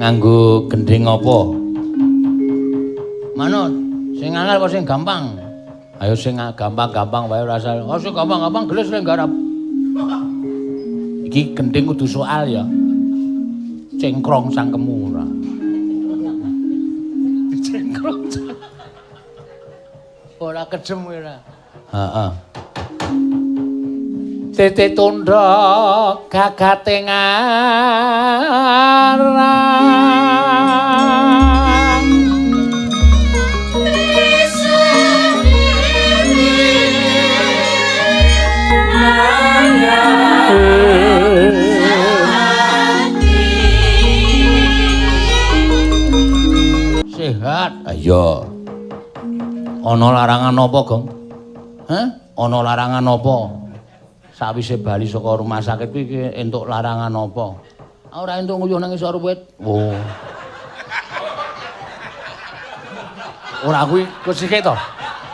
Nganggo gendhing apa? Manut, sing angel apa sing gampang? Ayo sing gampang-gampang wae ora usah. Oh sing gampang-gampang gelis lek garap. Iki gendhing kudu soal ya. Cengkrong cangkemmu ora. Cengkrong. Ora kejem ora. Heeh. Tete tundha gagate ngarang. Sehat. Ayo. Ana larangan apa, Gong? Hah? Ana larangan apa? Sawise bali saka rumah sakit kuwi entuk larangan apa? Ora entuk nguyuh nang isor wit. Oh. Ora kuwi kesike to.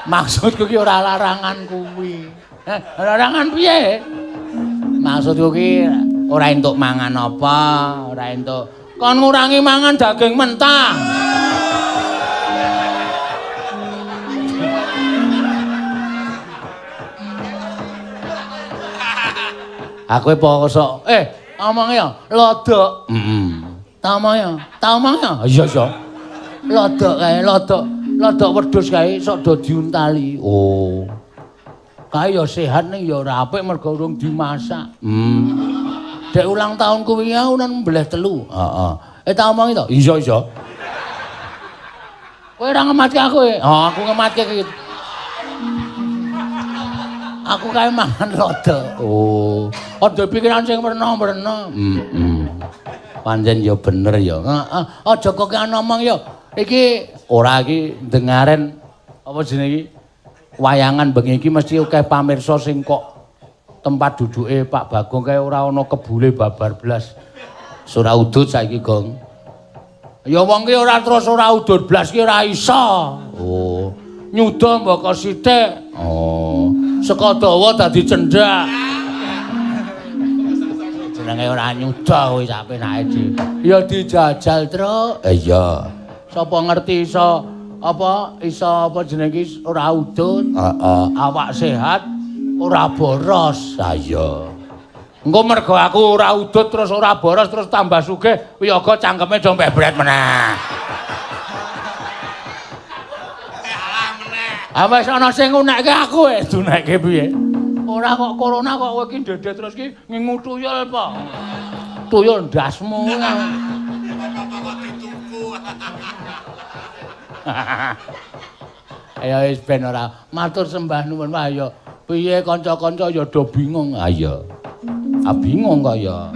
Maksudku ki ora larangan kuwi. Heh, larangan piye? Maksudku ki ora entuk mangan apa, ora entuk kon ngurangi mangan daging mentah. Aku poso. Omong ya, lodok. Heeh. Ta omong ya, ta omong ya. Iya, iya. Lodok kae, lodok. Lodok wedhus kae sok do diuntali. Oh. Kae ya sehat ning ya ora apik mergo urung dimasak. Dek ulang tahun kuwi aku nang mbeleh 3. Heeh. Ta omongi to? Iya, iya. Kowe ora ngematke aku e. Oh, aku ngematke iki. Aku kae mangan lodok. Oh. Aja pikiran sing werna-werna. Heeh. Pancen ya bener ya. Heeh. Aja kok ngomong ya. Iki ora iki dengaren apa jenenge iki? Wayangan bengi iki mesti akeh pamirsa sing kok tempat duduke Pak Bagong kae ora ana kebule babar blas. Ora udut saiki, Gong. Ya wong ki ora terus ora udut blas ki ora iso. Oh. Nyuda mbaka sithik. Oh. Saka dawa dadi cendhak. Jenenge ora nyuda kuwi sak penake dhewe. Ya dijajal, Truk. Iya. Sapa ngerti iso apa iso apa jenenge iki ora udut. Heeh. Awak sehat ora boros. Ha iya. Engko mergo aku ora udut terus ora boros terus tambah sugih, wiyaga cangkeme do mbebret meneh. Ah wis ana sing ngunekke aku e, dunekke piye? Ora kok corona kok kowe iki ndedhe terus ki ngingu tuyul apa? Tuyul ndasmu. Apa kok dituku. Ayo wis ben ora matur sembah nuwun wae ya. Piye kanca-kanca ya do bingung. Ha iya. Ah bingung kok ya.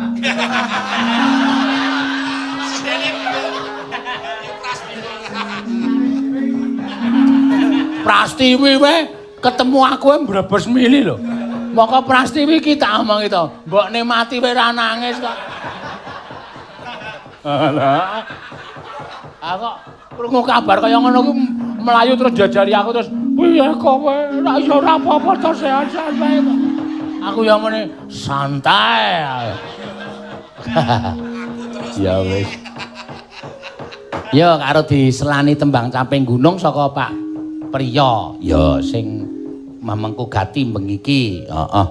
Prastiwi wae ketemu aku wae mbrebes mili lho. Moko Prastiwi iki tak omongi to, mbokne mati wae ora nangis kok. Alah. Aku kok krungu kabar kaya ngono kuwi mlayu terus jajari aku terus piye kowe ora iso ora apa-apa to sehat-sehat wae kok. Aku ya muni santai. Ya wis. Ya karo diselani tembang Caping Gunung saka Pak Priyo. Ya sing mamengku gati bengi iki. Heeh.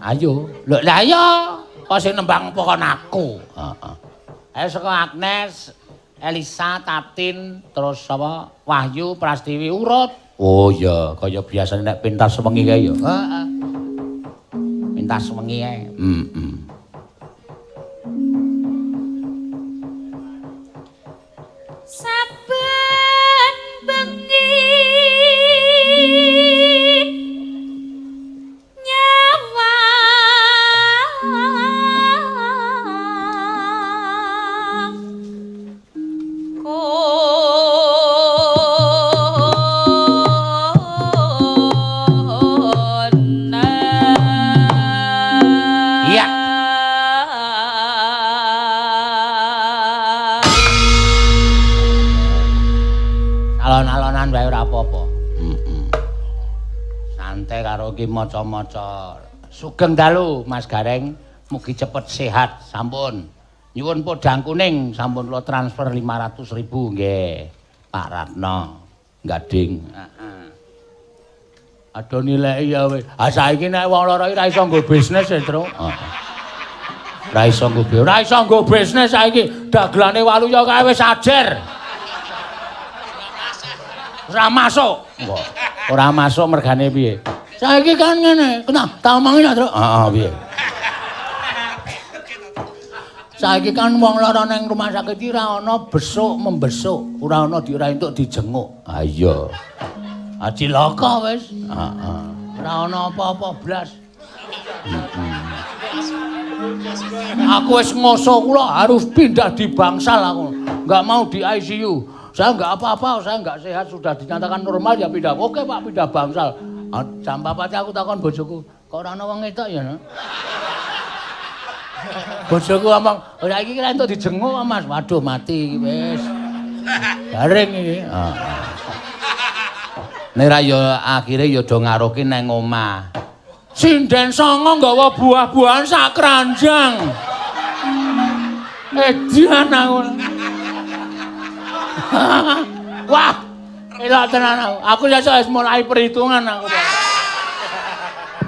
Ayo. Lho lah iya, kok sing nembang apa kon aku. Heeh. Ayo saka Agnes, Elisa, Tatin, terus sapa? Wahyu, Prastiwi urut. Oh iya, kaya biasane nek pentas wengi kae ya. Heeh. Pentas wengi kae. Heeh. Saben bengi nyawang kona. Iya. Alon-alonan wae ora apa-apa. Heeh. Santai karo ki maca-maca Sugeng dalu Mas Gareng, mugi cepet sehat sampun. Nyuwun podang kuning sampun kula transfer 500.000 nggih. Pak Ratno Gading. Heeh. Aduh nilai ya wis. Ah saiki nek wong lara iki ra iso nggo bisnis ya, Tru. Heeh. Ra iso nggo ora iso nggo bisnis saiki. Dagelane Waluya kae wis ajer. Ora masuk. Ora masuk mergane piye? Saiki kan ngene. Kena tak omongi ya, Tru. Heeh, piye? Saiki kan wong lara nang rumah sakit iki ora ana besuk membesuk, ora ana ora entuk dijenguk. Ha iya. Ah cilaka wis. Heeh. Ora ana apa-apa blas. Aku wis ngoso kula harus pindah di bangsal aku. Enggak mau di ICU. Saya enggak apa-apa, saya enggak sehat, sudah dinyatakan normal ya pindah. Oke Pak, pindah bangsal. Jam 4 aku takon bojoku, kok ora ana wong ngetok ya, no? Bojoku ngomong, "Ora iki kira entuk dijenguk, Mas." Waduh mati iki wis. Garing iki. Heeh. Nek ra ya akhire ya do ngaruhke nang omah. Sinden songo nggawa buah-buahan sak keranjang. Edian aku. Wah, elok tenan aku. Aku sesuk wis mulai perhitungan aku.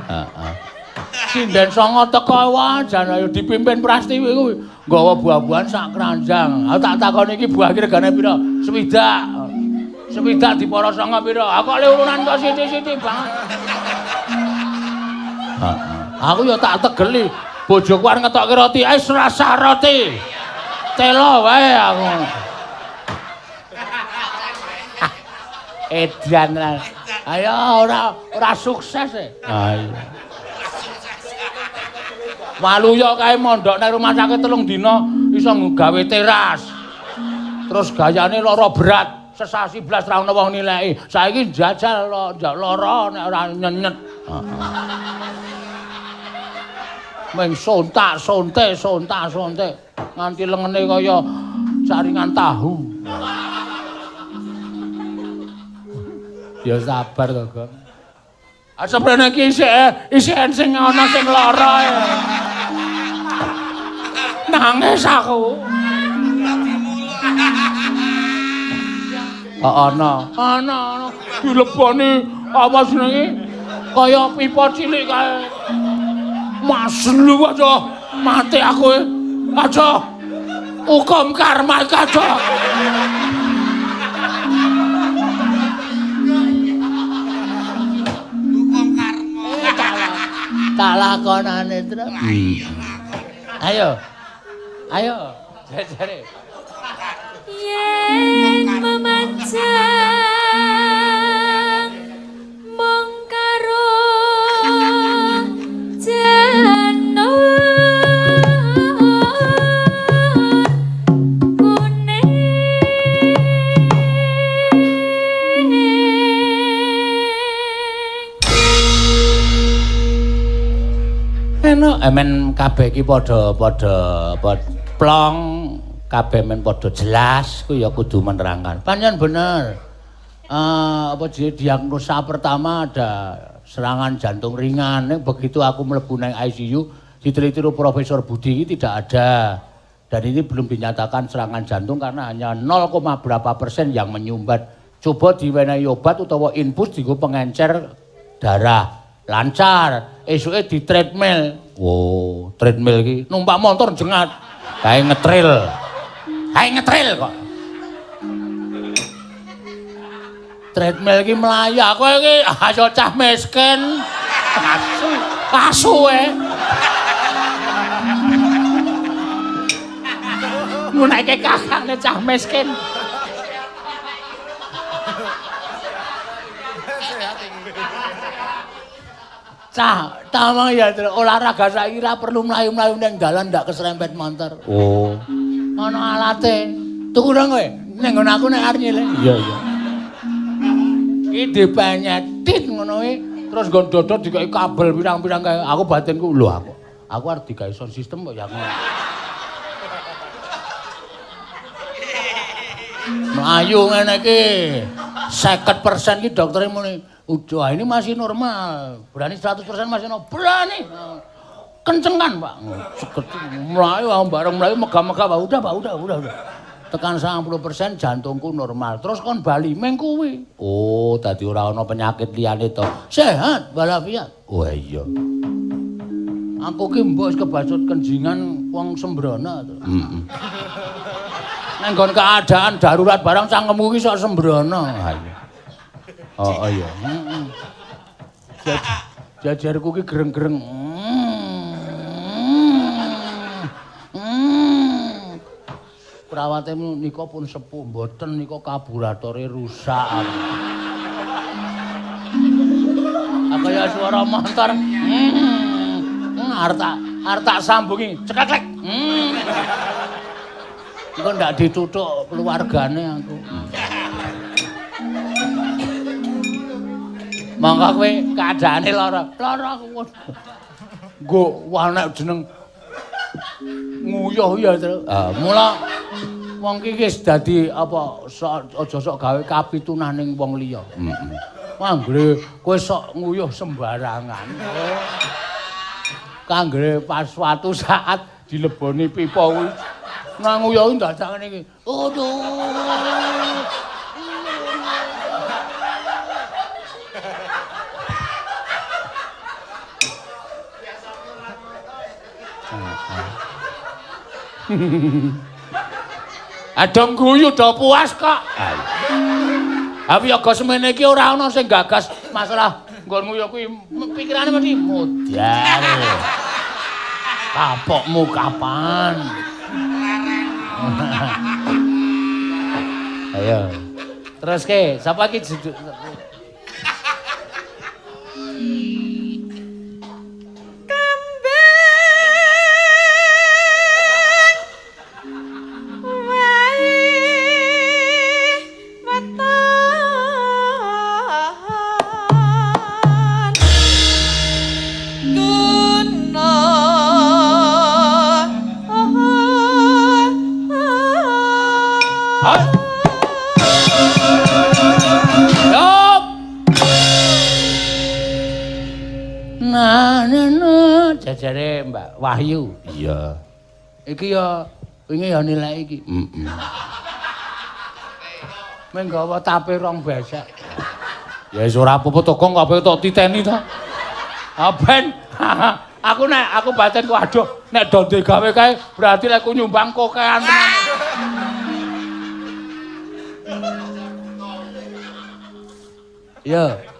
Heeh. Sinden songo teko wah jan ayo dipimpin Prastiwi kuwi nggawa buah-buahan sak keranjang. Aku tak takoni iki buah iki regane pira? Swidak. Swidak dipara songo pira? Aku kok le urunan kok sithik-sithik banget. Heeh. Aku ya tak tegeli. Bojoku arep ngetokke roti, wis rasah roti. Telo wae aku. Edan. Ayo ora sukses e. Ha iya. Waluya kae mondok nang rumah sakit 3 dina iso gawe teras. Terus gayane lara berat, sesasi blas ra ono wong nilai. Saiki njajal lara nek ora nyenyet. Heeh. Meng sontak sontek sontak sontek nganti lengene kaya saringan tahu. Ya sabar to, Gong. Ah seprene iki isih sing ana sing lara. Nangis aku. Kok ana? Ana ana dileboni apa jenenge? Kaya pipa cilik kae. Maslu aja mati aku. Aja. Hukum karma iki aja. Hukum karma. Tak lakonane, Tru. Ayo. Ayo, jajare. Yen memajang mung karo janur kuning. Enak emen kabeh iki padha-padha plong, kabeh men padha jelas ku ya kudu menerangkan. Pancen bener. Apa jenenge diagnosa pertama ada serangan jantung ringan. Nek begitu aku mlebu nang ICU diteliti Profesor Budi ini tidak ada. Dan ini belum dinyatakan serangan jantung karena hanya 0, berapa persen yang menyumbat. Coba diwenehi obat utawa infus dienggo pengencer darah. Lancar. Esuke di treadmill. Wow, treadmill iki numpak motor jengat. Kae ngetril. Kae ngetril kok. Treadmill iki mlayu. Aku iki ayo cah miskin. Asu, asu e. Ngunaike kakane cah miskin. Cah, tamang ya olahraga saiki ra perlu mlayu-mlayu ning dalan ndak keserempet motor. Oh. Ana alate. Tuku dong kowe. Ning nggon aku nek arep nyilih. Iya, iya. Iki dipenyetit ngono kuwi, terus nggon dodot dikai kabel pirang-pirang kae. Aku batinku lho aku. Aku arep digawe sound system kok ya ngono. Mlayu ngene iki. 50% iki doktere muni, Udah ini masih normal. Berani 100% masih normal. Berani. Kenceng kan, Pak? Mlayu bareng mlayu megah-megah, Pak. Udah, Pak, udah. Tekan 90% jantungku normal. Terus kon bali meng kuwi. Oh, dadi ora ana penyakit liyane to. Sehat walafiat. Oh iya. Aku ki mbok wis kebacut kenjingan wong sembrono to. Heeh. Nang nggon keadaan darurat barang cangkemku ki sok sembrono. Ha iya. Oh iya. Heeh. Jajarku ki gereng-gereng. Perawate nika pun sepuh, mboten nika karburatore rusak. Aku ya suara motor. Arep tak sambungi, ceklek. Engko ndak dituthuk keluargane aku. Monggo kowe keadaane lara. Lara aku. Nggo wah nek jeneng nguyuh ya, Tru. Ah, mula wong iki wis dadi apa aja sok gawe kapitunaning wong liya. Heeh. Anggere kowe sok nguyuh sembarangan. Kanggere pas suatu saat dileboni pipa kuwi nang nguyuh dadak ngene iki. Aduh. Adong guyu do puas kok. Tapi yoga semene iki ora ana sing gagas masalah nggon nguyuh kuwi pikirane mesti modar. Kapokmu kapan? Ayo. Terus ke, sapa iki jajare Mbak Wahyu. Iya. Iki ya wingi ya nilai iki. Heeh. Meng gawa tape rong besek. Ya wis ora apa-apa to, Kong, kabeh tok titeni to. Ha ben. Aku nek aku batin ku aduh nek do gawe kae berarti lek ku nyumbang kokean tenan. Iya.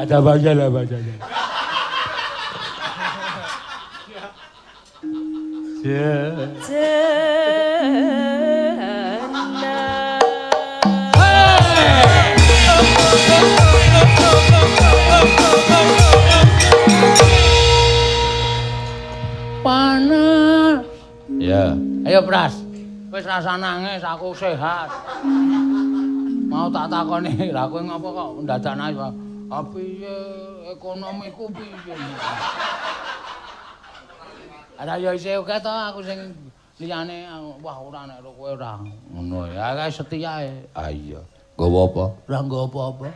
Ada baca lah bacanya. Panas. Ya. Ayo Pras. Wis rasa nangis aku sehat. Mau tak takoni, lha kowe ngopo kok ndadak nangis? Ah piye ekonomiku piye? Ada ya isih oke to aku sing liyane wah ora nek kowe ora ngono ya kae setia ae. Ah iya. Nggawa apa? Ora nggawa apa-apa.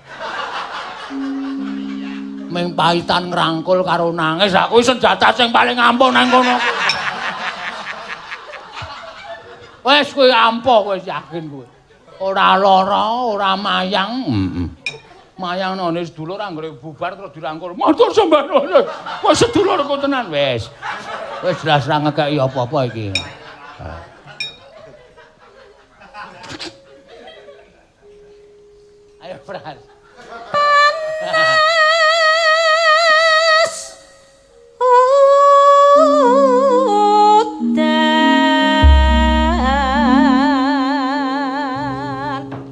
Ming pahitan ngrangkul karo nangis aku senjata sing paling ampuh nang kono. Wis kowe ampuh kowe yakin kowe. Ora lara, ora mayang. Heeh. Mayang nane sedulur anggere bubar terus dirangkul. Matur sembah nuwun. Wis sedulurku tenan wis. Wis jelas ra ngekeki apa-apa iki. Ayo Pras. Panas udan.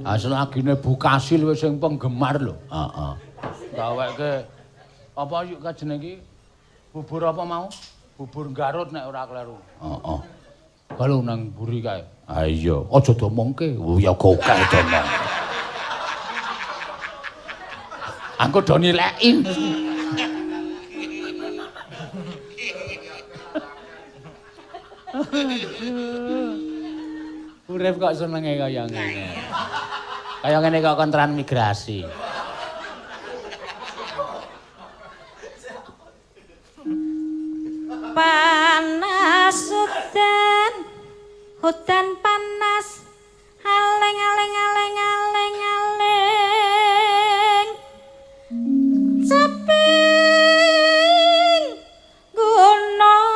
Asal agine Bu Kasil wis sing penggemar lho. Heeh. Gaweke apa yuk kajeneng iki? Bubur apa mau? Bubur Garut nek ora kleru. Heeh. Kalau nang mburi kae. Ha iya, aja diomongke. Oh ya gokeh diomong. Aku do nileki. Urip kok senenge kaya ngene. Kaya ngene kok kon transmigrasi. Panas udan, hutan panas, aleng aleng aleng aleng aleng, ceping gunung.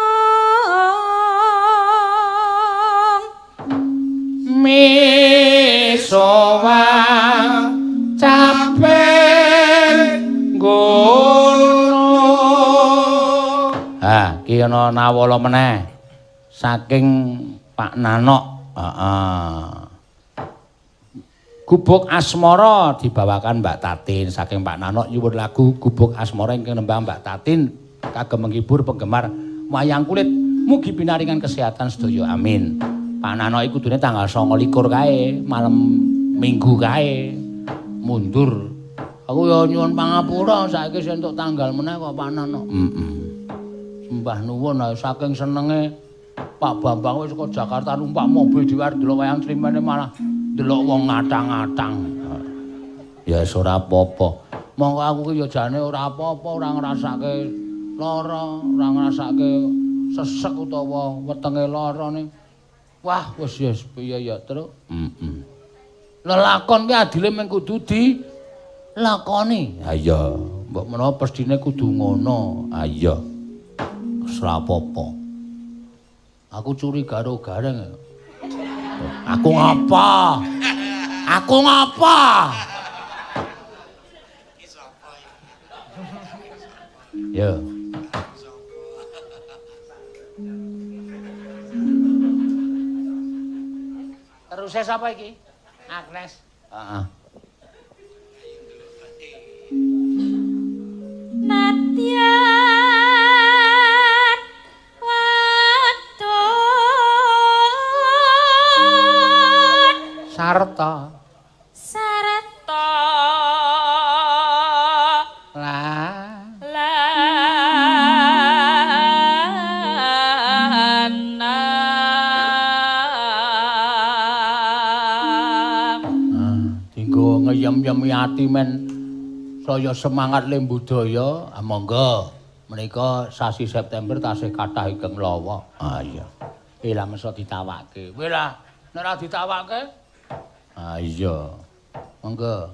Misowang caping gunung. Ha, iki ana nawala meneh saking Pak Nanok. Heeh. Gubuk Asmara dibawakan Mbak Tatin saking Pak Nanok nyuwun lagu Gubuk Asmara ingkang nembang Mbak Tatin kagem menghibur penggemar wayang kulit. Mugi pinaringan kesehatan sedaya, amin. Pak Nanok iku kudune tanggal 29 kae, malam Minggu kae. Mundur. Aku ya nyuwun pangapura saiki entuk tanggal meneh kok Pak Nanok. Heeh. Sembah nuwun saking senenge Pak Bambang wis saka Jakarta numpak mobil dhewe arep ndelok wayang Srimene malah ndelok wong ngatang-ngatang. Ya wis ora apa-apa. Mongko aku ki ya jane ora apa-apa, ora ngrasake lara, ora ngrasake sesek utawa wetenge lara ning. Wah, wis ya piye ya, Truk? Heeh. Lelakon ki adile mung kudu dilakoni. Ha iya, mbok menawa pesthine kudu ngono. Ha iya. Wis ora apa-apa. Aku curiga karo Gareng. Aku ngapa? Aku ngapa? Ya. Terusnya sapa iki? Agnes. Heeh. Nadyan wadon Sarta. Sarta Lah. Lanang. Ah, dinggo ngeyem-yemi ati men saya semangat le budaya. Ah, monggo. Menika sasi September tasih kathah ingkang lawa. Ah iya. Ilang iso ditawake. Kowe lah nek ora ditawake. Ah iya. Monggo.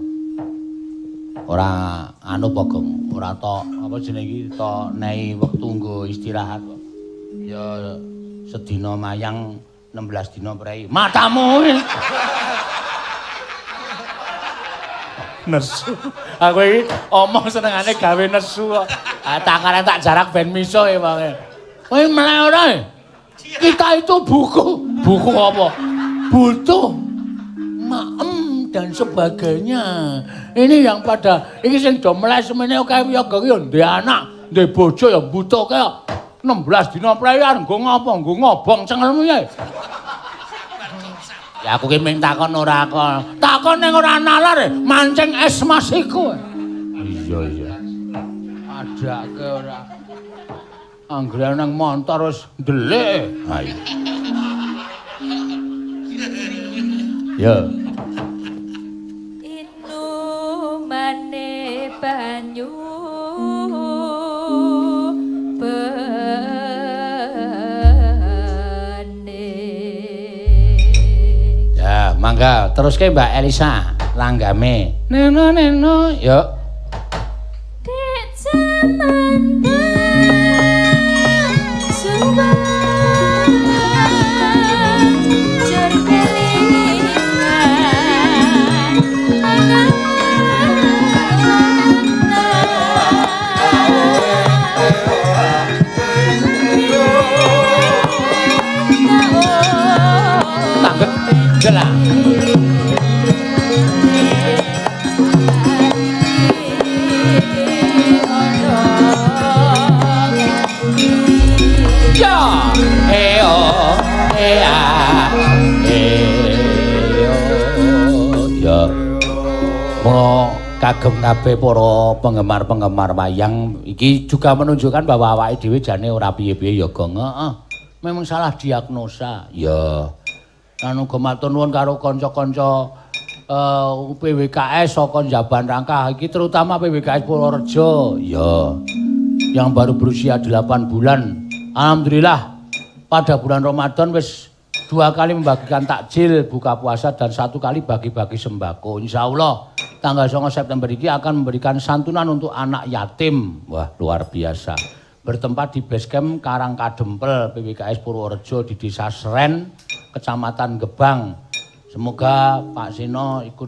Ora anu apa, Gong? Ora tok apa jenenge iki tok nei wektu nggo istirahat kok. Ya sedina mayang 16 dina prei. Matamu. Nesu. Aku iki omong senengane gawe nesu kok. Ah takare tak jarak ben miso e wonge. Kowe melek ora? E? Kita itu buku. Buku apa? Butuh maem dan sebagainya. Ini yang pada iki sing do melek semene akeh ya gong ya ndek anak, ndek bojo ya butuhke 16 dina prei arep nggo ngapa? Nggo ngobong cengelmu ya. Ya aku ki ming takon ora kok. Takon ning ora nalar e, mancing es masiku. Iya iya. Adake ora. Anggere nang montor wis ndelik. Ha iya. Ya. Inumane banyu bening. Ya, mangga teruske Mbak Elisa langgame. Neno neno, yuk. Dek jaman suwang jur kelingan Tanggep jelang. Ya, e o e a e o ya. Mula Kagem kabeh para penggemar-penggemar wayang iki juga menunjukkan bahwa awake dhewe jane ora piye-piye ya, Gong. Heeh. Memang salah diagnosa. Ya. Lan uga matur nuwun karo kanca-kanca PWKS saka Jaban Rangkah iki, terutama PWKS Purworejo. Ya. Yang baru berusia 8 bulan. Alhamdulillah pada bulan Ramadan wis 2 kali membagikan takjil buka puasa dan 1 kali bagi-bagi sembako. Insya Allah tanggal 9 September ini akan memberikan santunan untuk anak yatim. Wah, luar biasa. Bertempat di Basecamp Karangkadempel PWKS Purworejo di Desa Seren, Kecamatan Gebang. Semoga Pak Seno ikut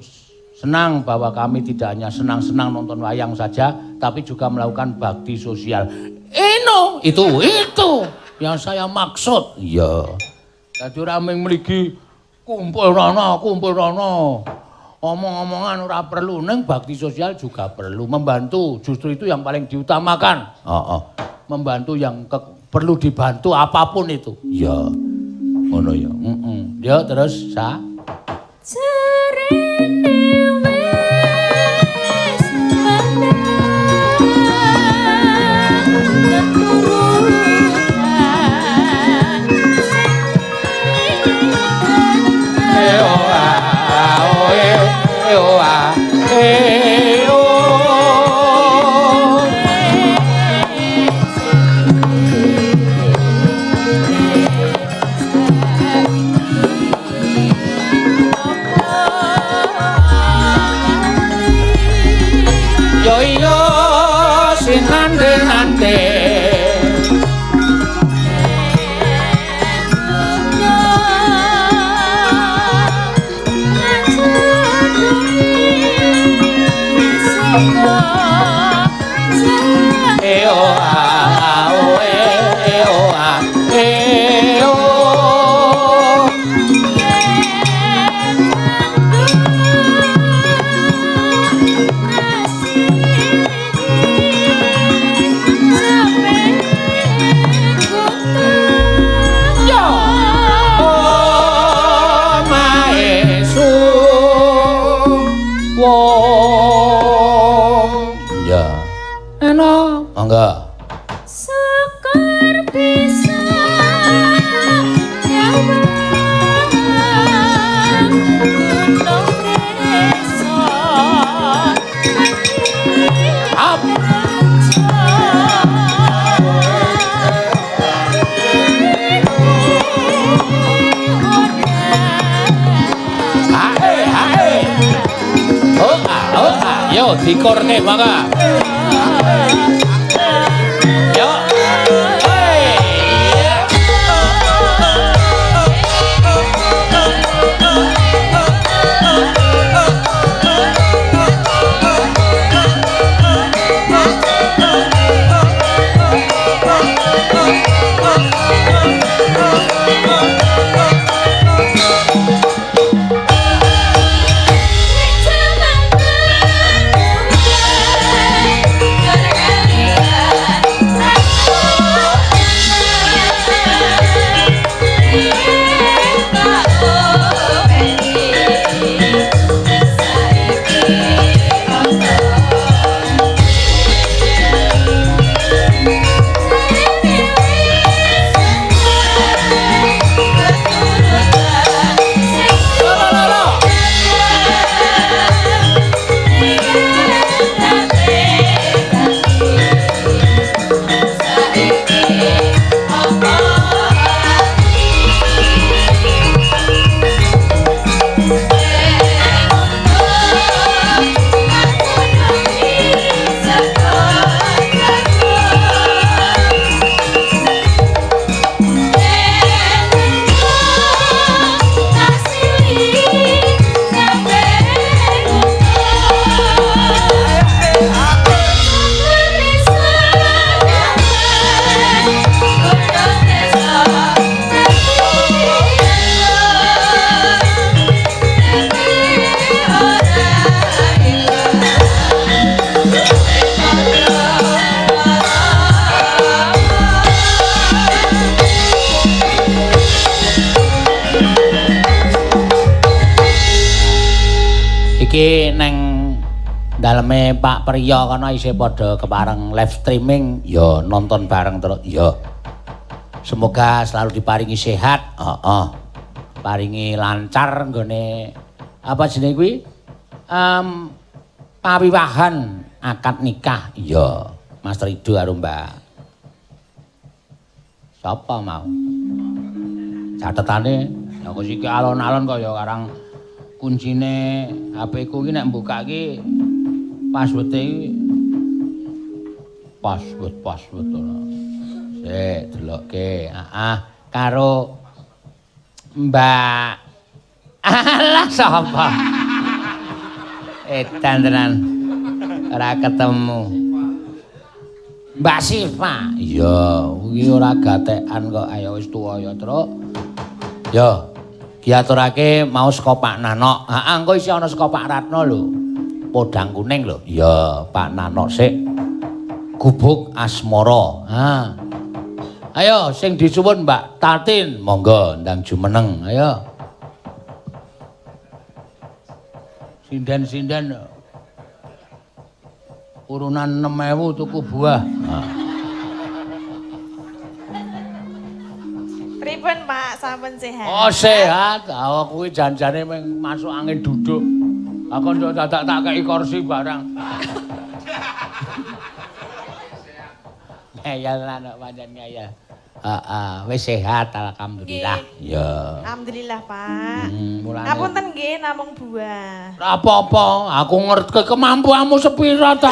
senang bahwa kami tidak hanya senang-senang nonton wayang saja, tapi juga melakukan bakti sosial. Eno, itu yang saya maksud. Iya. Dadi ora mung mligi kumpul rono, kumpul rono. Omong-omongan ora perlu, ning bakti sosial juga perlu, membantu. Justru itu yang paling diutamakan. Heeh. Membantu yang perlu dibantu apapun itu. Iya. Ngono ya. Heeh. Ya terus sa Jarene wis menang keturutan. E o a o e e o a e o. Yo iya sinande-nande. E o a o e e o a e o. Yo omahe suwung. Ya. Eno, monggo. Syukur bisa nyawang gunung desa. Up. Hae hae. Oh ah oh ah. Yo dikorke mangga. Yo. Hey. Lo lo lo lo. Iki neng Daleme Pak Priyo kono isih padha kepareng live streaming, ya nonton bareng terus. Ya. Semoga selalu diparingi sehat, heeh. Paringi lancar nggone apa jenenge kuwi? Pawiwahan akad nikah. Iya, Mas Rido karo Mbak. Sapa mau? Catetane lha kok iki alon-alon kaya karang kuncine HP ku iki nek mbukak iki password-e iki password ora. Sik delokke. Heeh, karo Mbak. Alah sapa? Edan tenan. Ora ketemu. Mbak Siva. Iya, kuwi ora gatekan kok. Ayo wis tuwa ya, Truk. Yo, diaturake mau saka Pak Nanok. Heeh, engko isih ana saka Pak Ratno lho. Podang kuning lho. Iya, Pak Nanok sik. Gubuk Asmara. Ha. Ayo sing disuwun Mbak Tatin, monggo ndang jumeneng. Ayo. Sinden-sinden urunan 6.000 tuku buah. Ha. Pripun Pak, sampun sehat? Oh sehat, aku kuwi janjane mung masuk angin duduk. Aku ndak dadak tak kei kursi barang. Ngeyel lan kok pancen ngeyel. Heeh, wis sehat alhamdulillah. Iya. Alhamdulillah Pak. Mulane. Ngapunten nggih namung buah. Ora apa-apa, aku ngerti kemampuanmu sepira ta.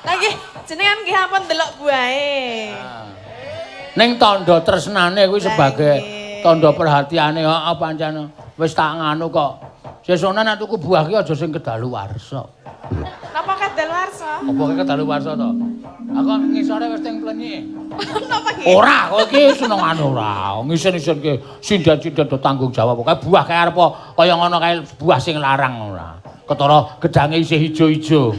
Lah nggih, jenengan nggih ampun delok buahe. Ning tandha tresnane kuwi sebagai tandha perhatiane, heeh pancen wis tak nganu kok. Sesone nek tuku buah ki aja sing kedaluwarsa. Napa kedaluwarsa? Apa ki kedaluwarsa to? Aku ngisore wis teng plenyike. Napa nggih? Ora, kowe iki senengane ora. Ngisin-isin ki sinden-sinden do tanggung jawab. Kae buah kae arep kaya ngono kae buah sing larang ora. Ketara gedange isih ijo-ijo.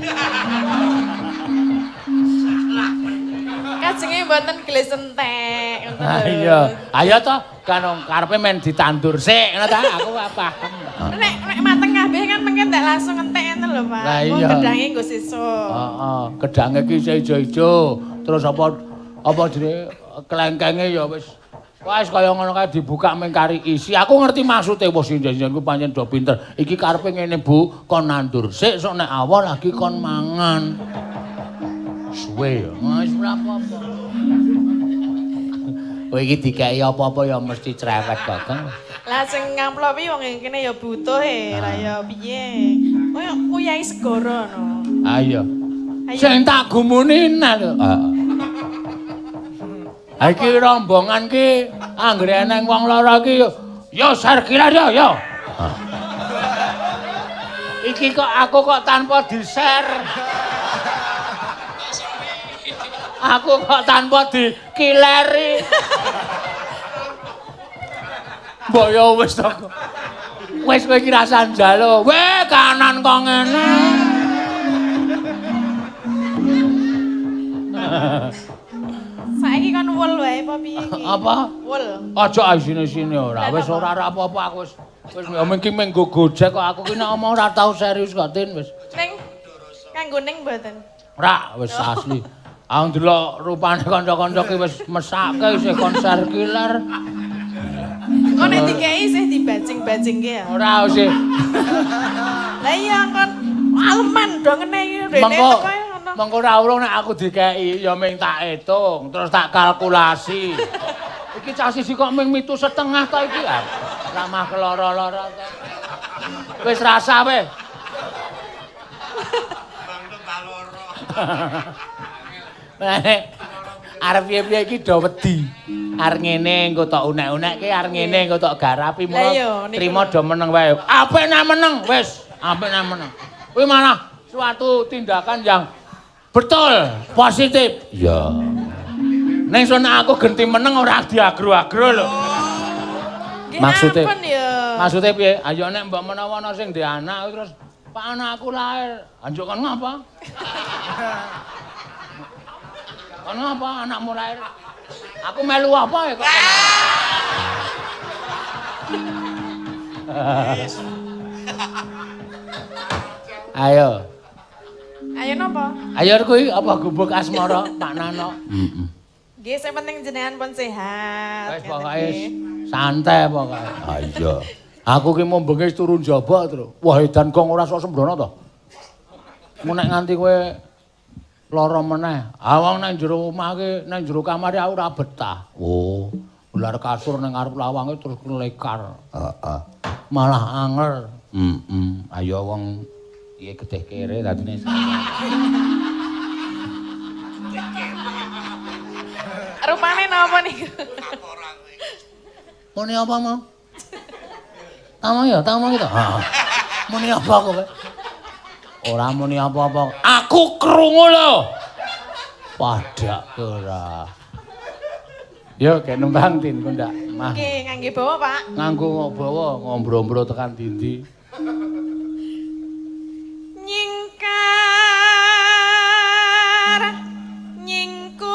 Kajenge mboten gelis entek ngoten Ah lho. iya. Ayo to, kan karepe men ditandur sik ngono ta, aku paham. Nek nek mateng kabeh kan mengke ndak langsung entek ngoten lho Pak. Lah Engko iya. Gedange nggo sesuk. Heeh, gedange iki isih ijo-ijo. Terus apa jenenge klengkenge ya wis wis kaya ngono kae dibuka mung kari isi. Aku ngerti maksude wong sinden-sinden ku pancen do pinter. Iki karepe ngene Bu, kon nandur sik sok nek awal lagi kon mangan. Suwe ya, wis ora apa-apa. Kowe iki dikeki apa-apa ya mesti cerewet kok, Kang. Lah sing ngamplopi wong kene ya butuh e, ra ya piye. Koyo uyahi segara no. Ayo. Ayo. Sing tak gumuni nah lho. Heeh. Ha iki rombongan ki anggere eneng wong lara ki yo serkilar yo yo. Iki kok aku kok tanpa di-share. Aku kok tanpa dikileri. Mbok yo wis to. Wis kowe iki rasah njaluk. Weh kanan kok ngene. Saiki kon wol wae apa piye iki? Apa? Wol. Aja isine-isine ora. Lah Wis napa? ora ora apa-apa aku wis wis ya mung ki mung nggo Gojek kok aku ki nek omong ora tau serius kok Tin wis. Ning kanggo ning mboten. Ora wis asli. Aku ndelok rupane kanca-kanca ki wis mesake isih konser killer. Kok nek dikeki isih dibajing-bajingke ya. Ora isih. Lah iya kon aleman do ngene iki rene Mengko teko ngono. mengko ora urung nek aku dikeki ya ming tak hitung terus tak kalkulasi. Iki cah siji kok ming 7,5 to iki. Ramah keloro-loro to. Wis rasa weh. Bang tambah loro. Arep piye-piye iki do wedi. Arep ngene engko tok unek-unekke, arep ngene engko tok garapi Lah iya, mula niku trimo lho. do meneng wae. Apik nek meneng, wis, apik nek meneng. Kuwi malah suatu tindakan yang betul, positif. Iya. Ning sono aku genti meneng ora diagro-agro lho. Nggih, Maksude- ampun ya. Maksude piye? Ayo nek mbok menawa ana sing ndek anak terus Pak anakku lahir, anjuk kon ngapa? Kon ngapa anakmu lahir? Aku melu apa ya kok? Ayo. Ayo napa? Ayo kuwi apa gubuk asmara Pak Nano? Heeh. Nggih, sing penting jenengan pun sehat. Wis pokoke santai pokoke. Ha iya. Aku ki mau bengi turun jaba terus. Wah, edan gong ora sok sembrono to. Mun nek nganti kowe lara meneh. Ah wong nang jero omah ki, nang jero kamar aku ora betah. Oh, ular kasur nang ngarep lawange terus lekar. Heeh. Malah anger. Heeh. Ayo wong piye getih kere dadine. Rupane napa niku? Muni apa mau? Tamang ya, tamang itu. Heeh. Muni apa kowe? Ora muni apa-apa. Aku krungu lho. Padake ora. Yo gek nembang Tin ku ndak. Mah. Nggih, ngangge bawa, Pak. Nganggo bawa ngombro-ombro tekan dindi. Nyingkar nyingkur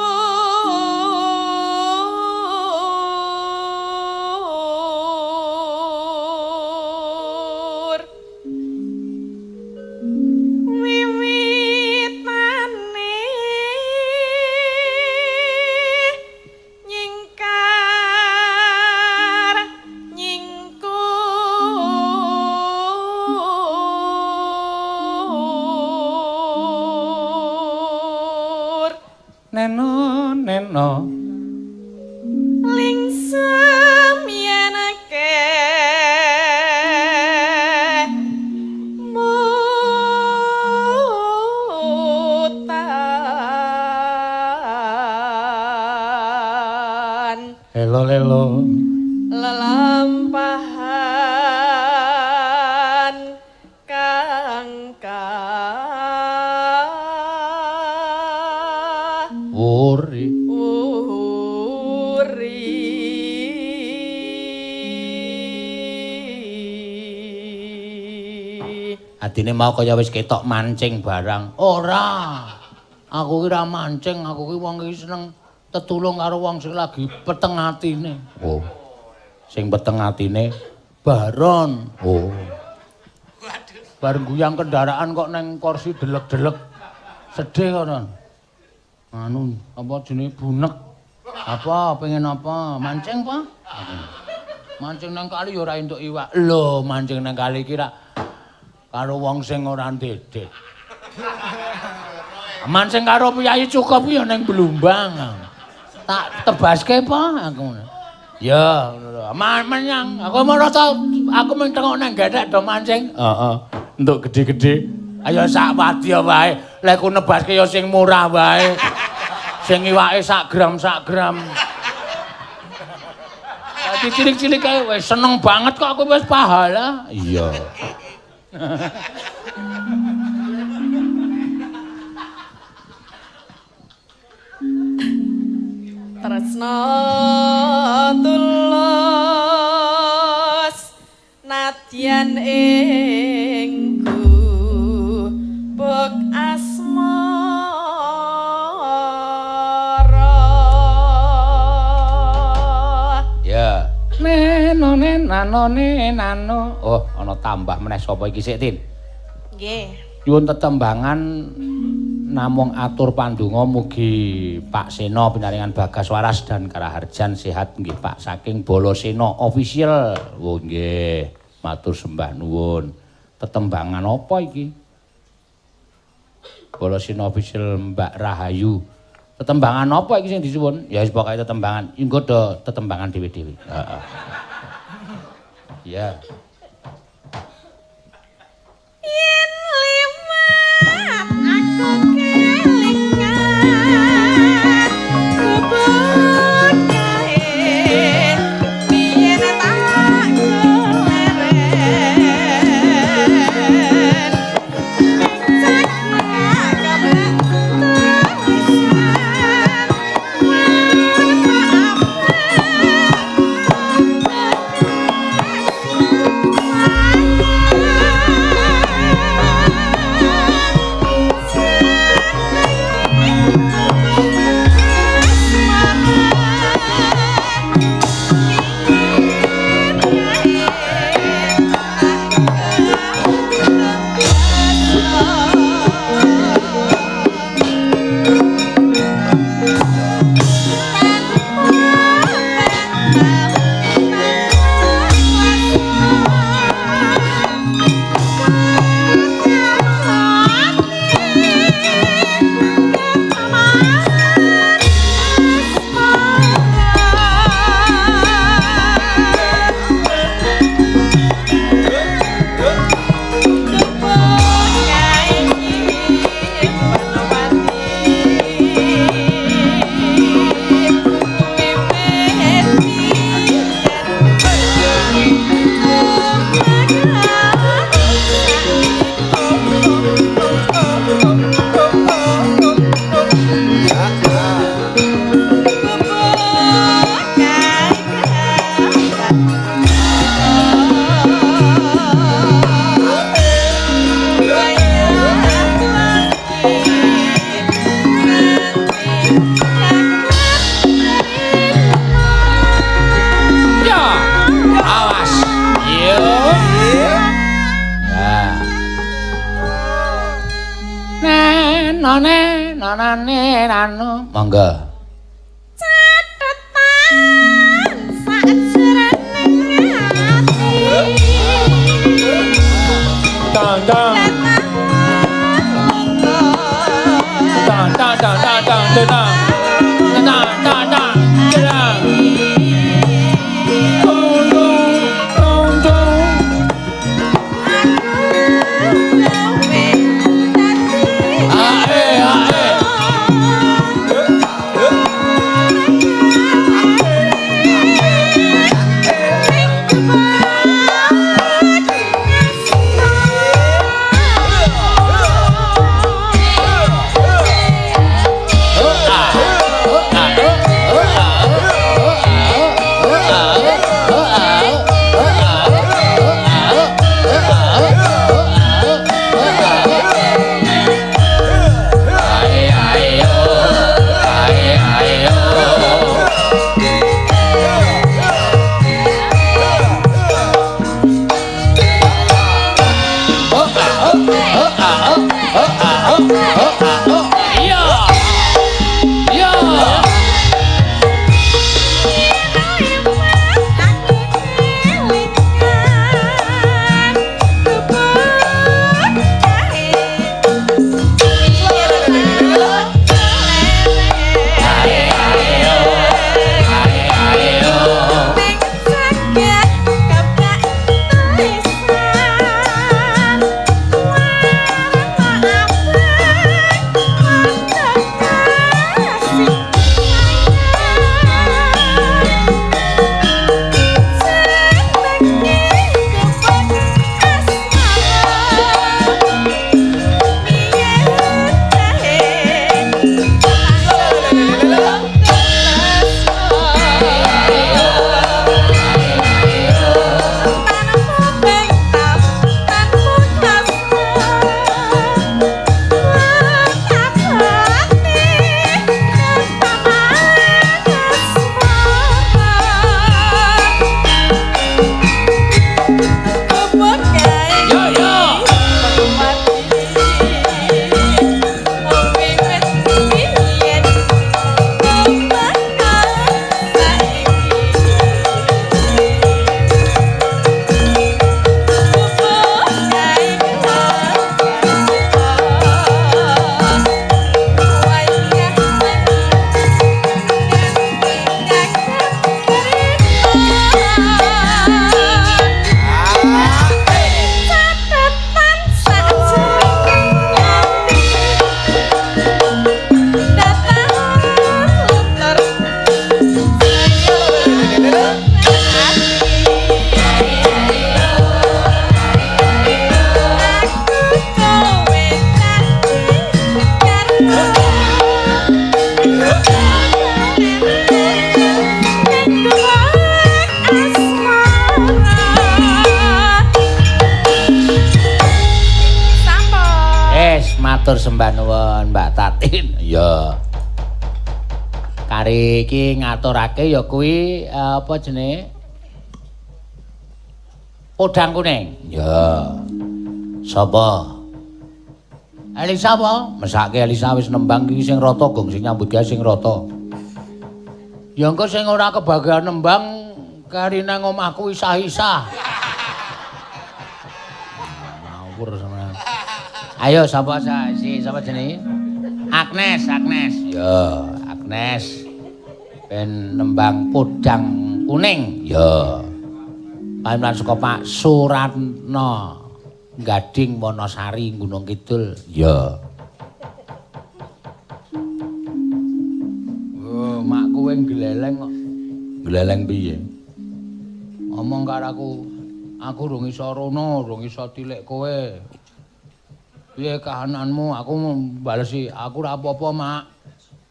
wiwitane nyingkar nyingkur Neno neno lingsem yen ke mutan Lelo lelo lelampahan kang ka wuri uri. Adine mau kaya wis ketok mancing barang. Ora. Aku ki ora mancing, aku ki wong iki seneng tetulung karo wong sing lagi peteng atine. Oh. Sing peteng atine Baron. Oh. Bareng guyang kendaraan kok neng kursi delek-delek. Sedih kono. Anu, apa jenenge bunek. Apa pengen apa? Mancing apa? Mancing nang kali ya ora entuk iwak. Lho, mancing nang kali iki rak karo wong sing ora ndedet. Mancing karo piyayi cukup ya ning Blumbang. Tak tebaske apa aku ngono. Ya, ngono lho. Menyang. Aku merasa aku mung tengok nang gethek do mancing. Heeh. Entuk gedhe-gedhe. Ayo sak wadya wae. Lek ku nebaske ya sing murah wae. Sing iwake sak gram sak gram. Dadi cilik-cilik kae wis seneng banget kok aku wis pahala. Iya. Tresna tulus nadyan ing gubuk asmara. Ya. Neno nano nano. Oh, ana tambah meneh sapa iki sik, Tin? Nggih. Nyuwun tetembangan namung atur pandonga mugi Pak Seno pinaringan bagas waras dan karaharjan sehat nggih Pak saking Boloseno official. Oh nggih, matur sembah nuwun. Tetembangan apa iki? Boloseno official Mbak Rahayu. Tetembangan apa iki sing disuwun? Ya wis pokoke tetembangan. Engko do tetembangan dhewe-dhewe. Heeh. Iya. Yen liwat aku kelingan gubuk kae biyen tak keleren cek kablek tulisan warna apa. Nane nanane nano. Monggo. Catetan sajroning ati. Tang tang tang tang tang tang tang tang tang tang tang tang. Tung tung tung tung. Ae ae. Iya. Iya. Yo yo. Catatan sajroning ati datang luntur aku kowe dadi asmara. Es matur sembah nuwun Mbak Tatin. Iya. Kari iki ngaturake ya kuwi apa jenenge? Podang kuning. Ya. Sapa? Elisa apa? Mesake Elisa wis nembang iki sing rata gong sing nyambut gawe sing rata. Ya engko sing ora kebagian nembang kari nang omahku isah-isah. Ngawur sampean. Ayo sapa si sapa jenenge? Agnes, Agnes. Ya, Agnes. Ben nembang podang kuning. Ya. Panemlan saka Pak Suratno Gading Wonosari Gunung Kidul. Ya. Oh, mak kowe gleleng kok. Gleleng piye? Ngomong karo aku, aku rung iso rono, rung iso tilik kowe. Piye kahananmu? Aku balesi, aku ora apa-apa, Mak.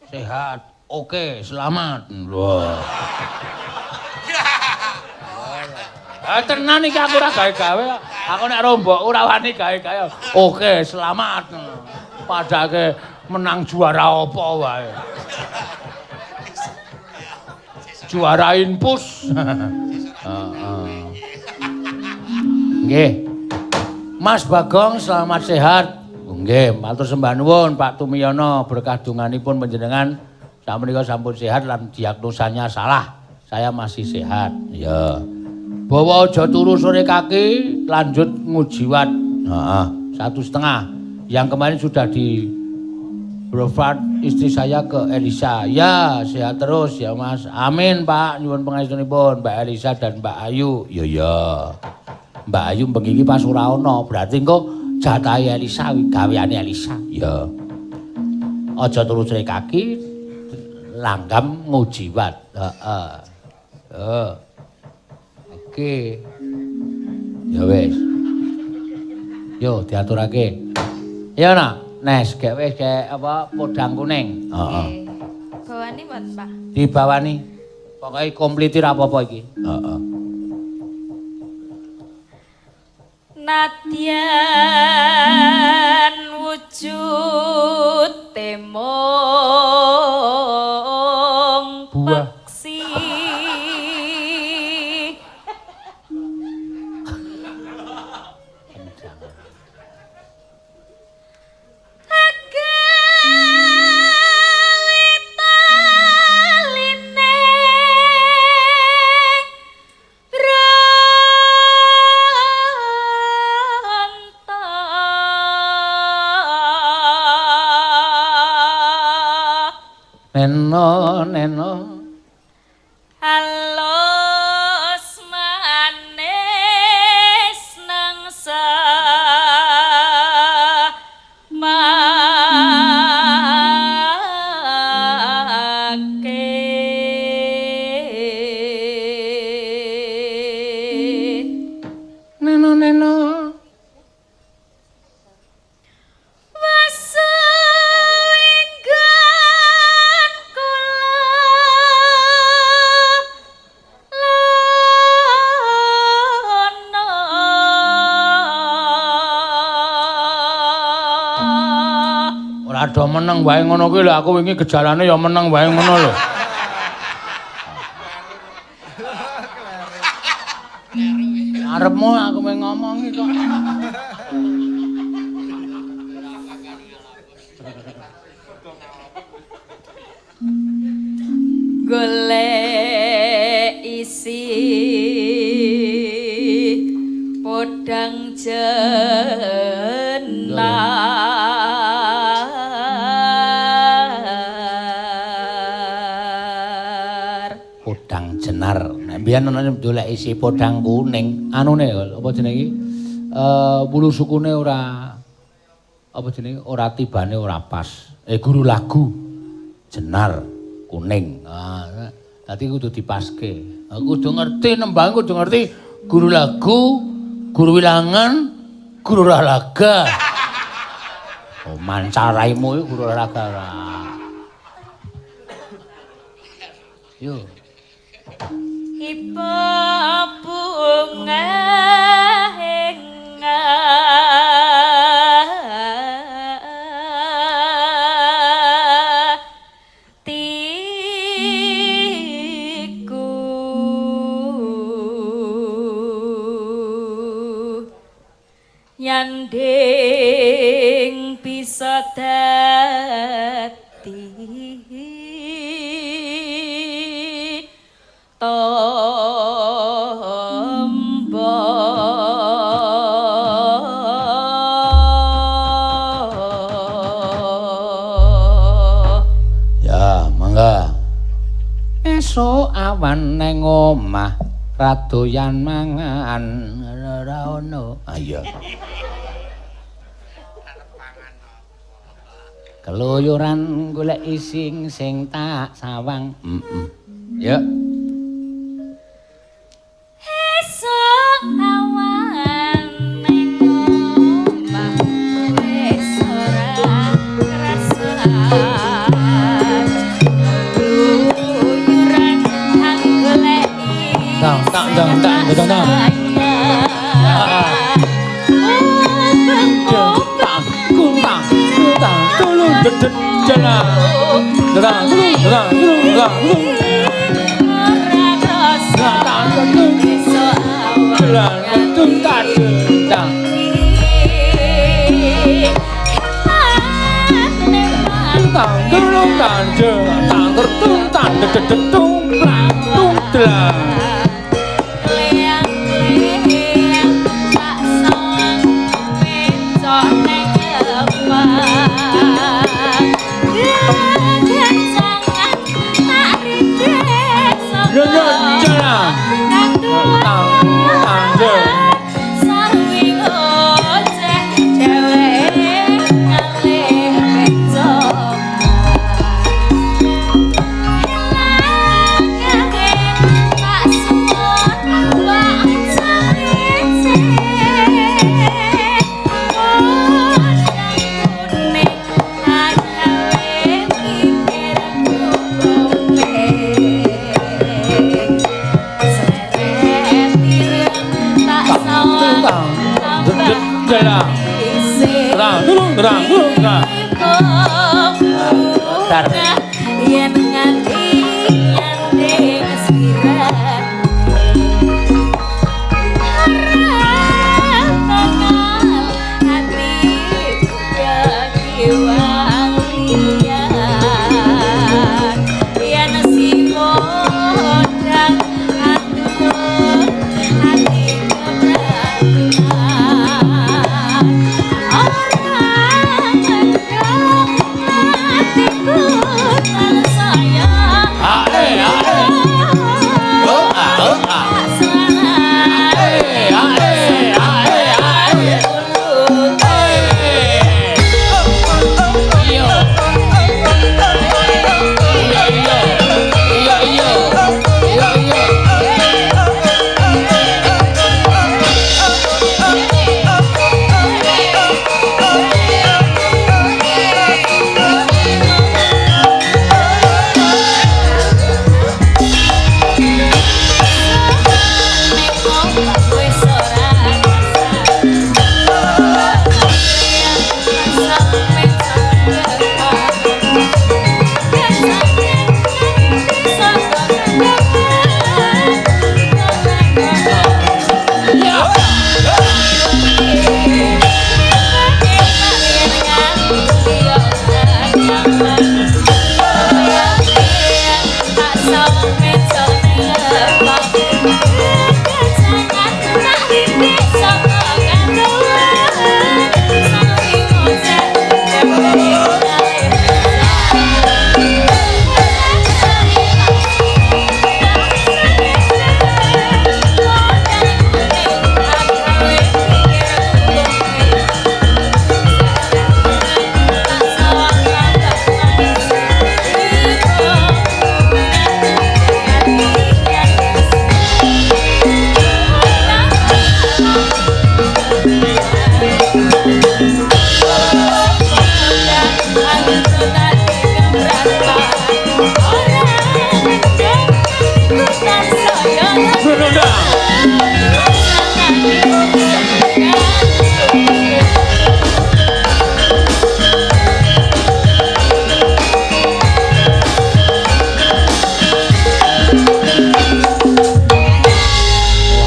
Sehat. Oke, selamat. Lho. Ah tenan iki aku ora gawe-gawe. Aku nek rombokku ora wani gawe-gawe. Oke, selamat. Padake menang juara apa wae. Juara infus. Heeh. Nggih. Mas Bagong selamat sehat. Nggih, matur sembah nuwun Pak Tumiyono, berkah donganipun panjenengan sakmenika sampun sehat lan diagnosanya salah. Saya masih sehat. Ya. Bawa aja turu sore kaki, lanjut ngujiwat. Heeh, 1,5. Yang kemarin sudah di berobat istri saya ke Elisa. Ya, sehat terus ya Mas. Amin Pak, nyuwun pangestunipun Mbak Elisa dan Mbak Ayu. Ya ya. Mbak Ayu bengi iki pas ora ana, berarti engko jatahe Elisa gaweane Elisa. Ya. Aja turu sore kaki, langgam ngujiwat. Heeh. Heeh. Oke. Ya wis. Yo diaturake. Ya nak, Nes, gek wis gek apa podang kuning. Heeh. Bawani mboten, Pak? Dibawani. Pokoke kompliti ra apa-apa iki. Heeh. Nadyan wujud temong Buah. peksi. Agawe taline ronto. Neno neno Halus manis nang samake. Neno neno Wasu inggon kula lono. Ora do meneng wae ngono kuwi lho, aku wingi gejalane ya meneng wae ngono lho. Arepmu aku mung ngomongi kok. Golek isi podang jenar. Podang jenar. Nek biyen ana golek isi podang kuning, anune apa jenenge iki? Wulu sukune ora apa jenenge? Ora tibane ora pas. Guru lagu jenar kuning. Ah, dadi kudu dipaske. Aku kudu ngerti nembang, kudu ngerti guru lagu, guru wilangan, guru olahraga. Oh, mancaraimu iku guru olahraga ora. Yo. Ibu bunga atiku nyanding bisa dadi tombo. Ya, mangga. Esuk awan neng omah ra doyan mangan ora ono. Ah iya. Keluyuran golek ising sing tak sawang. Heeh. Ya. Esuk awan neng omah wis ora kerasa. Keluyuran golek Tang tang tang tang tang tang. Tang kuntang kuntang tulung dedet jana. Tang tulung tang tulung tang tulung. Ora Tang tulung kerasa tang tung tang tang. Esuk Tang tang je. Sawi ngoceh dheweke ngalih bejo. Hilangane tak suwun wae cawise. Podang kuning agawe pikirku kumpul. Seret ireng tak sawang Tang tambah jelang. isih. Rang tulung rang tulung rang. Dar. Yen nganti nyanding sirat ora bakal ati kekiwang liyan. Yen si podang atur ati keberatan ora mendhok atiku tansaya. Ae ae. Yo ah oh, ah. Ae ae ae ae. Iya. Iya iya. Iya iya. Iya iya.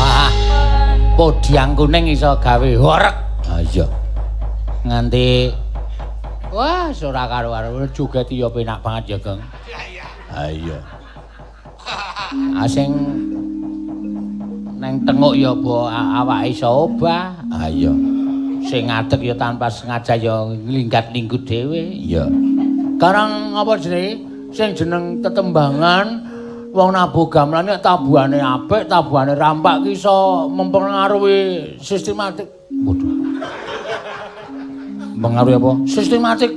Wah. Podiang kuning iso gawe horeg. Ha iya. Nganti wah, ora karo-karo joget ya penak banget ya, Geng. Ha iya. Ah sing neng tenguk ya apa awake iso obah. Ha iya. Sing ngadeg ya tanpa sengaja ya linggat-linggut dhewe. Iya. Karang apa jenenge? Sing jeneng tetembangan wong nabuh gamelan nek tabuhane apik, tabuhane rampak ki iso mempengaruhi sistematik. Waduh. Mempengaruhi apa? Sistematik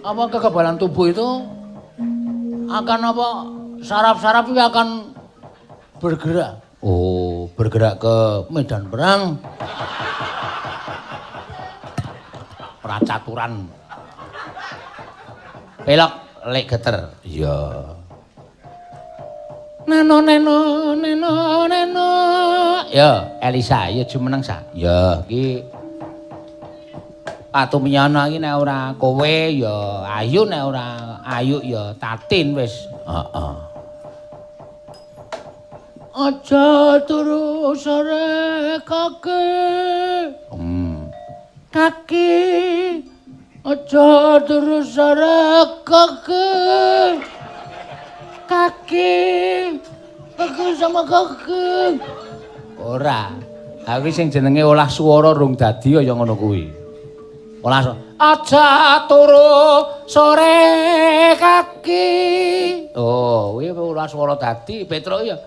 apa kekebalan tubuh itu akan apa saraf-saraf itu akan bergerak. Oh, bergerak ke medan perang. Pracaturan. Pelok lek geter. Iya. Neno neno neno neno. Ya, Elisa, ya jumeneng sa. Ya, iki Patumiyono iki nek ora kowe ya Ayu, nek ora Ayu ya Tatin wis. Heeh. Aja turu sore kaki. Kaki. Aja turu sore kaki. Kaki. Kaki sama kaki. Ora. Aku sing jenenge olah swara rung dadi kaya ngono kuwi. Olah aja turu sore kaki. Oh, kuwi olah swara dadi Petruk ya.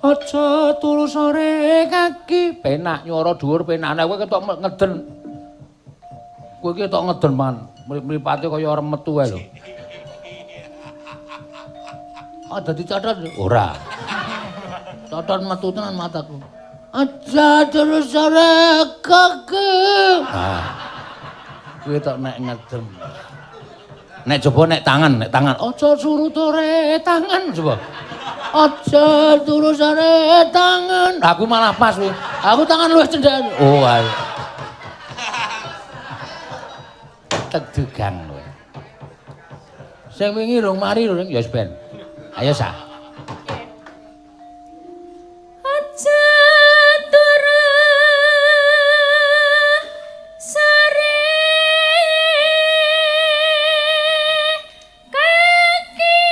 Aja turu sore kaki. Penak nyuara dhuwur penak. Nek kowe ketok ngeden. Kowe iki ketok ngeden man. Mripate kaya arep metu ae lho. Ah dadi catet ora. Catet metu tenan mataku. Aja turu sore kaki. Ah. Kowe tok nek ngeden. Nek coba nek tangan, nek tangan. Aja surutore tangan coba. Aja turu sore tangan. Aku malah pas kuwi. Aku tangan luwih cendhek. Oh ayo. Tedugang kowe. Sing wingi rung mari rung ya wis ben. Ayo sa. Aja turu sore kaki.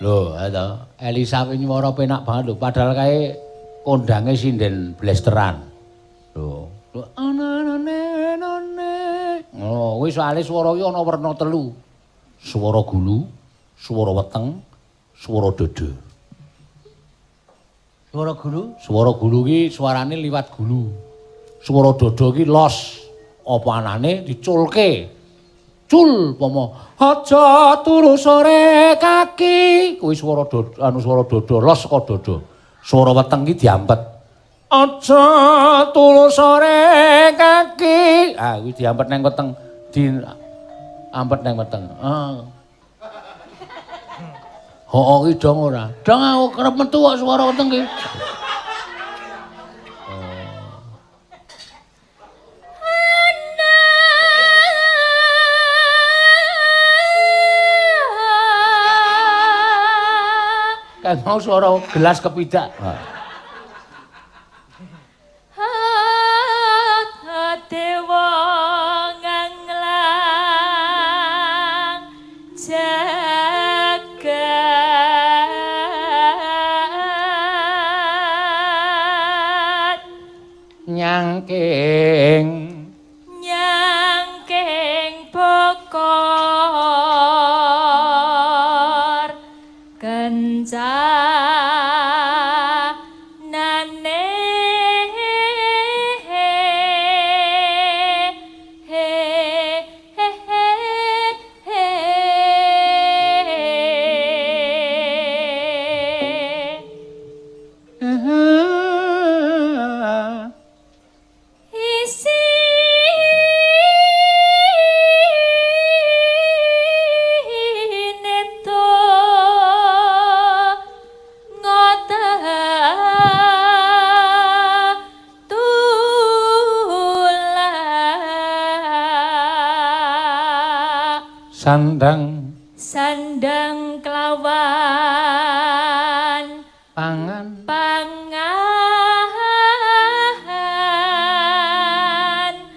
Lho, ayo. Elisa kuwi nyuwara penak banget lho, padahal kae kondange sinden blesteran. Lho, lho anane nane. Oh, kuwi soalé swara iki ana werna telu. Swara gulu, swara weteng, swara dada. Swara gulu? Swara gulu ki suarane liwat gulu. Swara dada ki los. Apa anane diculke. Cul pomo aja turu sore kaki kuwi swara dada anu swara dada los saka dada. Swara weteng ki diampet. Aja turu sore kaki. Ah kuwi diampet nang weteng, diampet nang weteng. Ah. Hooh ki dong ora. Dong aku kerep metu kok swara weteng ki. Kayak mau suara gelas kepidak. Dewa nganglang jagat Nyangking nyangking bokor kencanane he he he he. Isi neto ngota tula sandang sandang kelawan pangan pangan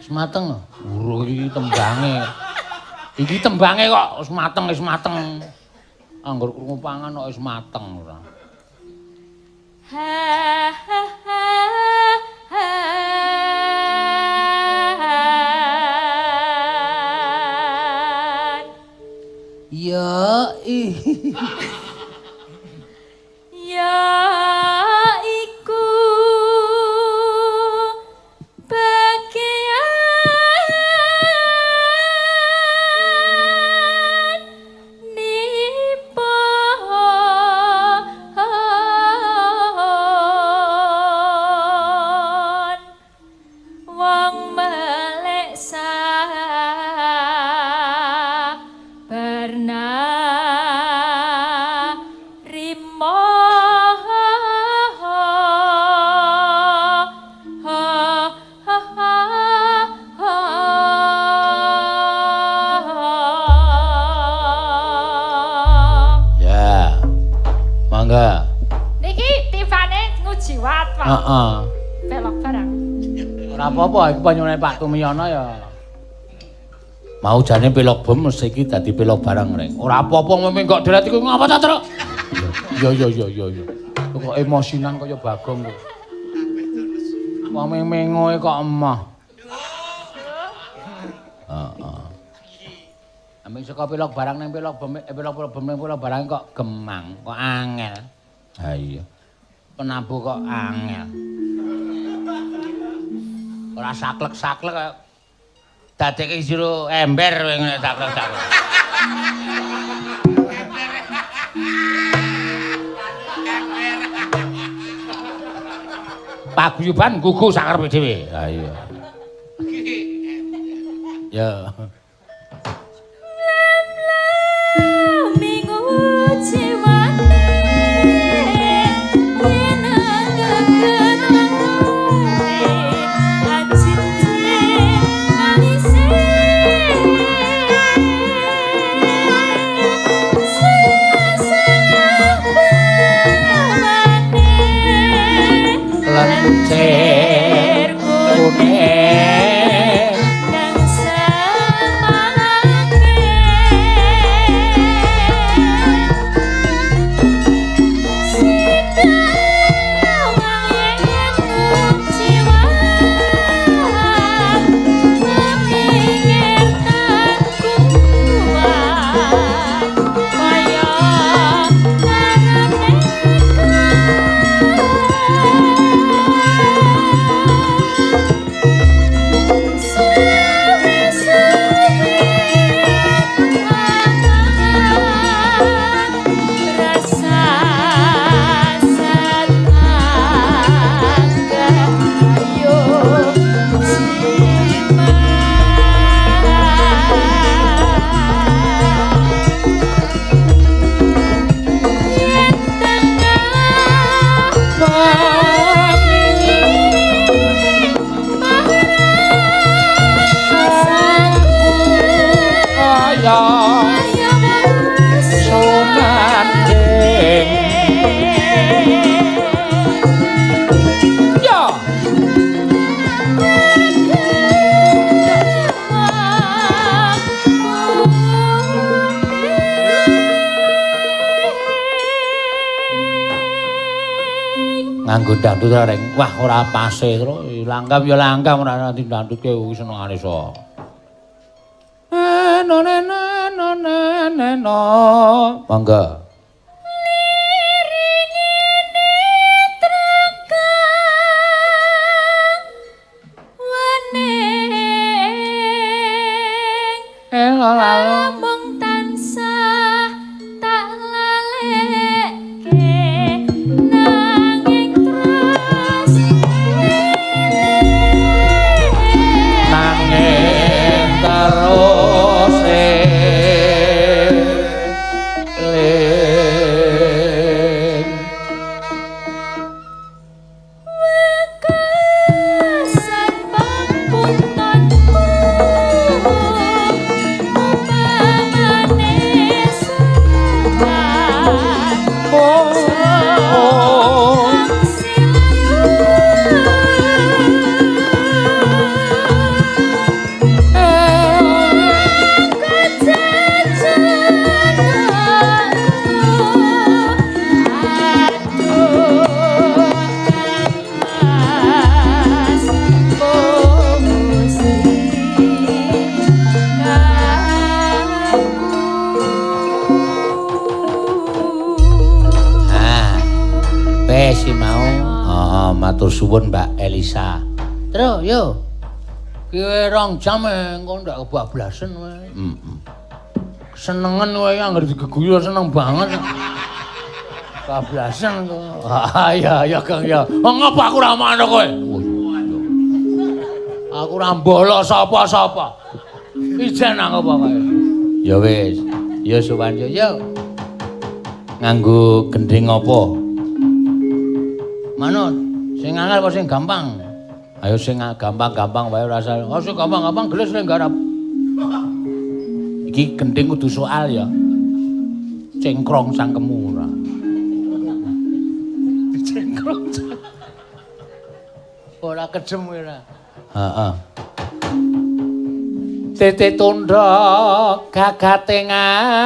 wis mateng. Urung iki tembange. Iki tembange kok wis mateng, wis mateng. Angger krungu pangan kok wis mateng ora. Ha ha ha ha. Ya ih. Ya iku bagian nipon wong melek sabarna rimo. Ya. Mangga. Niki tifane ngujiwat, Pak. Heeh. Belok barang. Ora apa-apa iki panyuwune Pak Tumiyono ya. Mau jane pelok bom mesti iki dadi pelok barang reng. Ora apa-apa ngomong kok deret iku ngapa ta, Truk? Ya ya ya ya ya. Kok emosinan kaya Bagong kok. Wong mengoe kok emoh. Heeh. Ame Beming saka pelok barang ning pelok beming, pelok beming pelok barang kok gemang, kok angel. Ha iya. Penabuh kok angel. Ora saklek-saklek kaya dadekke jero ember kowe ngene saklek-saklek. Paguyuban gugu sakarepe dhewe. Ha iya. Ya. Lencir kuning nganggo dangdut ora reng. Wah ora pase terus langgam ya langgam ora nanti dangdutke kuwi senengane so. No no no no no. Monggo. Mung tansah tak laleke nanging terus nanging terus eling wekasan pamuntonku upamane sowan oh. Ah. Wes si mau. Heeh, matur suwun Mbak Elisa. Terus yo. Ki 2 jam engko ndak kebablasan kowe. Heeh. Senengen kowe anggere digeguyu seneng banget. Kebablasan kok. Ah iya ya Kang ya. Ngapa aku ora manut kowe? Aku ora mbolo sapa-sapa. Ijen aku pokoke. Ya wis. Ya sowan yo. Yo. Nganggo gendhing apa? Manut, sing angel apa sing gampang? Ayo sing gampang-gampang wae ora usah. Oh sing gampang-gampang gelis ning garap. Iki gendhing kudu soal ya. Cengkrong cangkemmu ora. Cengkrong. Ora kejem kowe ora. Heeh. Tete tundha gagate ngarang.